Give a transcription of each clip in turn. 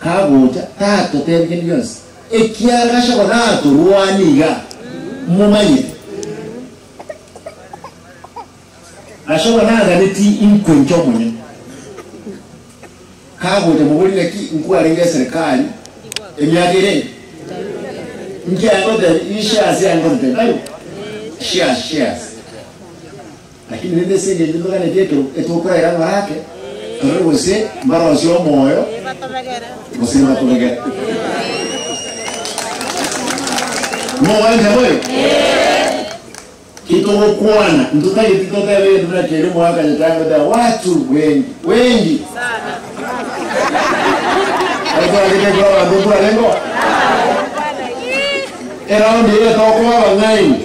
Kagocha tatotebi kende gionsi, ekiagera Gachagua natorwanie iga, momanyete. Gachagua naganeti inkwe inche omonyene. Kagocha mobori naki nkwarenge eserekari emiaka ere Nki agotebi ishares yangotebi tari shares shares lakini rende ase engencho ntoganeti ekero etokoraira ng'ora ake torore gose mbarosie omoyo gose mbatobegere. Mogoancha boyo? Titogokwana, ntotageti totebe egento buna keria omogaka Nyasae agoteba, watu wengi, wengi. Ekero twaragete ekero abanto ntwarenge oo. Eraundi eye tokoba abang'aini,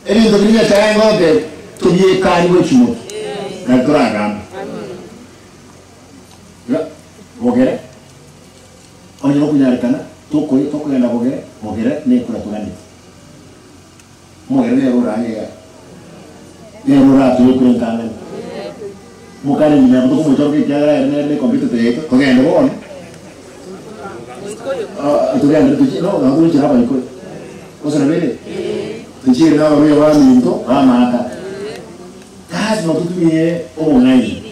ebinto biria Nyasae agoteba tobiekanie gochia motwe, nari toragambe. Iga, bogere, onye gokonyarekana, tokoyia tokogenda bogere, bogere nekura toganeti. Omogere nere orang'e iga, nere oratoe ekura entang'ani. Mokare nyuma yabo tokomochoroka ekiagera ere nere ne competitor yaito, togende bono. Ah, togende tochie no, nabo togochia abaikoi. Gose nabo ere? Tochiere na abaruya baminto bamaata. Lazima totumie obong'aini.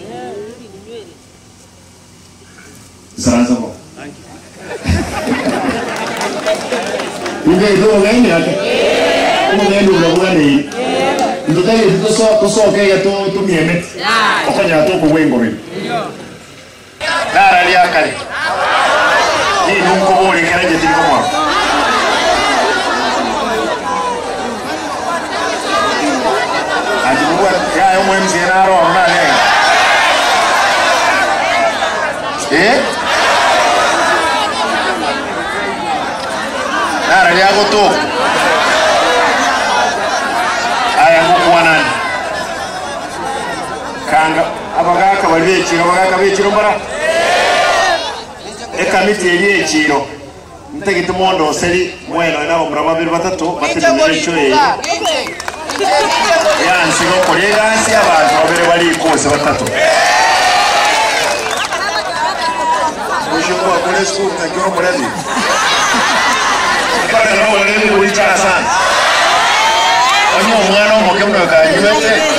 Isaransa bo. Ningaete obong'aini ake? Obong'aini obo nabwo bwaneire. Intotageti toso- tosoke iga to- tomiemeti, okonyora tokogwa engoberi. Nararia akare, ninwe nkoboria ekero inche tindi komorora. Anche kobua yaya omo MCA naro oro narenge. Eh? Nararia agotoka. Aya ngokwana nde. Kanga abagaka baria b'echiro, abagaka b'echiro mbara? Ekamiti eria y'echiro. Ntagete mondoseri mwenoe nabamura babere batato batenenere enchwa eye yanse gokora egasi abanto babere barikwe gose batato. Omochie kwakora esukuru naki ore omorebi? Mpaka noborebi bori chana sana. Onye omwana omoke buna oyo kanywete.